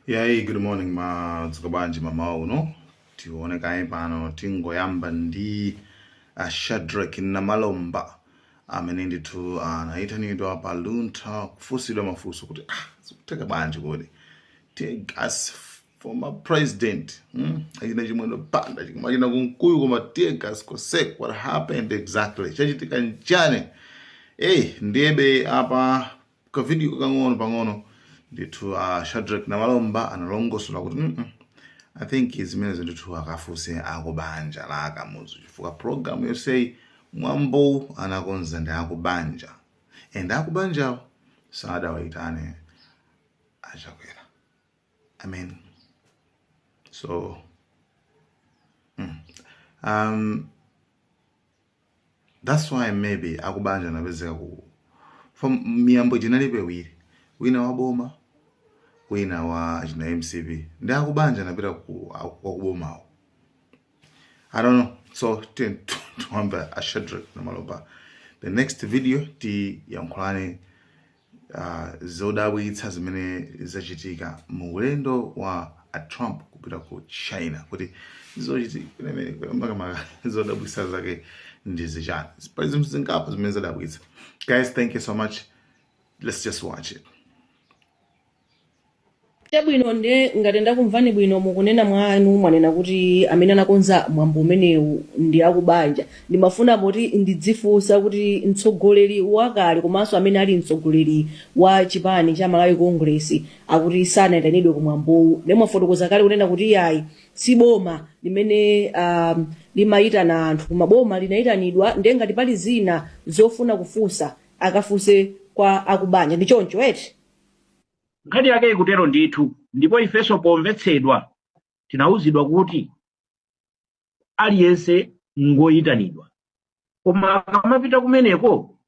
Yayi, good morning, madzuka bwanji mamawa uno? Tione kaye pano, tingoyamba ndi Shadrack Namalomba amene ndithu anayitanidwa pa Luntha kufunsidwa mafunso kuti zikutheka bwanji kodi tear gas former president, Achina Chimwendo Banda, achina Kunkuyu, koma tear gas kosek, what happened exactly? Chachitika nchani? Hey, ndiyebe apa ka video kang'ono pang'ono ndithu Shadrack Namalomba analongosola kuti I think zimenezo ndithu akafunse akubanja la Akamuzu, chifukwa program yonseyi, mwambo anakonza ndi akubanja, and akubanjawo sadawayitane Achakwera. I mean, so that's why maybe akubanja anapezeka ku from miyambo chinalipo iwiri, wina wa boma, wina wa china MCP, ndi akubanja anapita ku wakubomawo. I don't know. So tiwambe a Shadrack Namalomba. The next video tiyankhulane zodabwitsa zimene zachitika mu ulendo wa a Trump kupita ku China, kuti zochitika makamaka zodabwitsa zake ndi zichani. Pali zinthu zingapo zimene zadabwitsa. Guys, thank you so much. Let's just watch it. Chabwino, nde ngati ndakumvani bwino, mukunena mwanu mwanena kuti amene anakonza mwambo umenewu ndi akubanja. Ndimafuna poti ndidzifunsa kuti mtsogoleri wakale komanso amene ali mtsogoleri wa chipani cha Malawi Congress akuti sanayitanidwe ku mwambowu. Ndi mwafotokoza kale kunena kuti yayi, si boma limene limayitana anthu, koma boma linayitanidwa. Ndiye ngati pali zina zofuna kufunsa, akafunse kwa akubanja. Ndi choncho eti? Nkhani yake ikutero ndithu, ndipo ifenso pomvetsedwa tinawuzidwa kuti aliyense ngoyitanidwa, koma akamapita kumeneko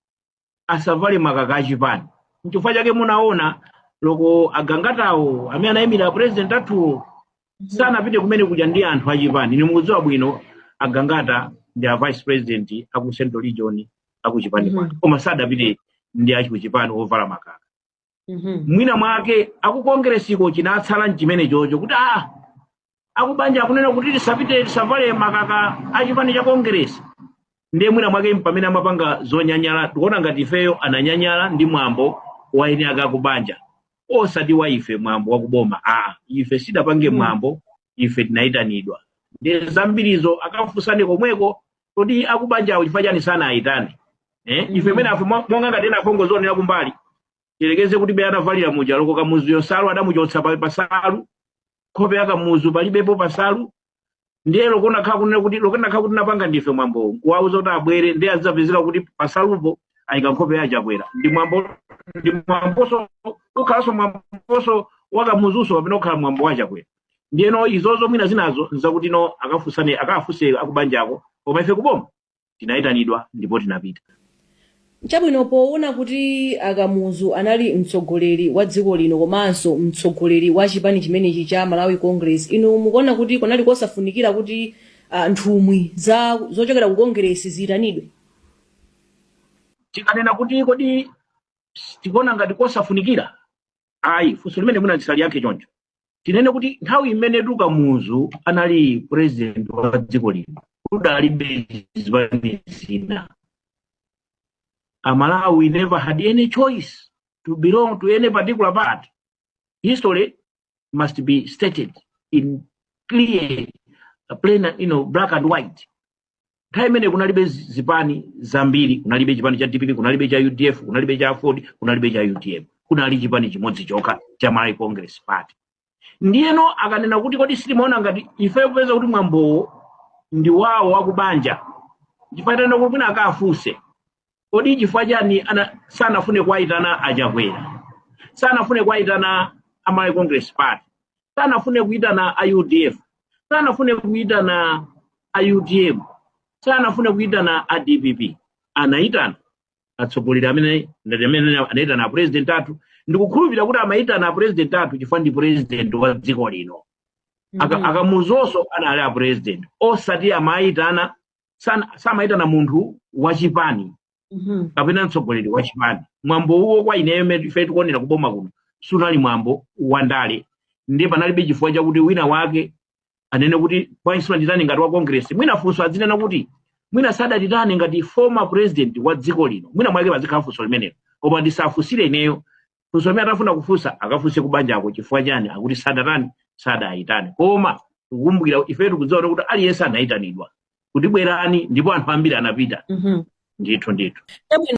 asavale makaka achipani. Nchifukwa chake munaona loko agangatawo amene anayimira president athuwo sanapite kumene kuja ndi anthu achipani. Inu mukudziwa bwino agangata ndi a vice president aku Central Region akuchipani kwake, koma sadapite ndi achikuchipani ovala makaka. Mwina mwake akukongeresiko chinatsala mchimene chocho kuti akubanja akunena kuti tisapite, tisavale makaka achipani cha Kongeresi. Ndiye mwina mwake pamene amapanga zonyanyala, tikuona ngati ifeyo ananyanyala ndi mwambo wa eni ake akubanja, osati wa ife, mwambo wakuboma. Ife sidapange mwambo, ife tinayitanidwa. Ndiye zambirizo akafunsane komweko kuti akubanjawo chifukwa chani sanayitane, eh? Ife mwene afe monga ngati ena afongozonera kumbali, tilekeze kuti be atavalira muja loko Kamuzuyo salu adamuchotsa pa salu, nkhope ya Kamuzu palibepo pasalu. Ndiye lokonakhala kunena kuti lokonakhala kuti napanga ndife mwambowo, nkuwauza kuti abwere, ndiye adzapezeka kuti pasalupo ayika nkhope ya Chakwera, ndi mwambo, ndi mwamboso ukhalanso mwamboso wa Kamuzuso pamene ukhala mwambo wa Chakwera. Ndiyeno izozo mwina zinazo nzakuti no akafunsane, akafunse akubanjako, koma ife kuboma tinayitanidwa ndipo tinapita. Chabwino, poona kuti Akamuzu anali mtsogoleri wa dziko lino komanso mtsogoleri wa chipani chimenechi cha Malawi Congress, inu mukuona kuti kunali kosafunikira kuti nthumwi za zochokera ku Congress ziyitanidwe? Tikanena kuti kodi tikuona ngati kosafunikira, ayi, funso limene mwina tisaliyankhe choncho. Tinene kuti nthawi imene Kamuzu anali president wa dziko lino, kudalibe zipani zina. Amalawi never had any choice to belong to any particular party. History must be stated in clear, plain, black and white. Nthawi imene kunalibe zipani zambiri, kunalibe chipani cha DPP, kunalibe cha UDF, kunalibe cha AFORD, kunalibe cha UTM, kunali chipani chimodzi chokha cha Malawi Congress Party. Ndiyeno akanena kuti kodi sitimaona ngati ife kupeza kuti mwambowo ndi wawo wakubanja, chifukwa tanena kuti mwina akafunse kodi chifukwa chani sanafune kuwayitana Achakwera, sanafune kuwayitana a Malawi Congress Party, sanafune kuyitana a UDF, sanafune kuyitana a UTM, sanafune kuyitana a DPP, anayitana atsogoleri amene ngati amene anayitana a president athu. Ndikukhulupirira kuti amayitana a president athu chifukwa ndi president wa dziko lino. Akamuzonso anali a president, osati amayitana samayitana munthu wachipani kapena mtsogoleri wa chipani. Mwambo uwo kwa ineyo, imene ife tikuonera kuboma kuno, sunali mwambo wa ndale. Ndiye panalibe chifukwa chakuti wina wake anene kuti bwanji simunatitane ngati wa Congress. Mwina funso adzinena kuti mwina sadatitane ngati former president wa dziko lino, mwina mwake pazikhala funso limenelo, koma ndisafunsire ineyo. Funso limene atafuna kufunsa akafunse kubanjako, chifukwa chani akuti sadatani, sadayitane. Koma tikukumbukira, ife tikudziwa kuti aliyense anayitanidwa kuti bwerani, ndipo anthu ambiri anapita. Ndithu, ndithu. Chabwino.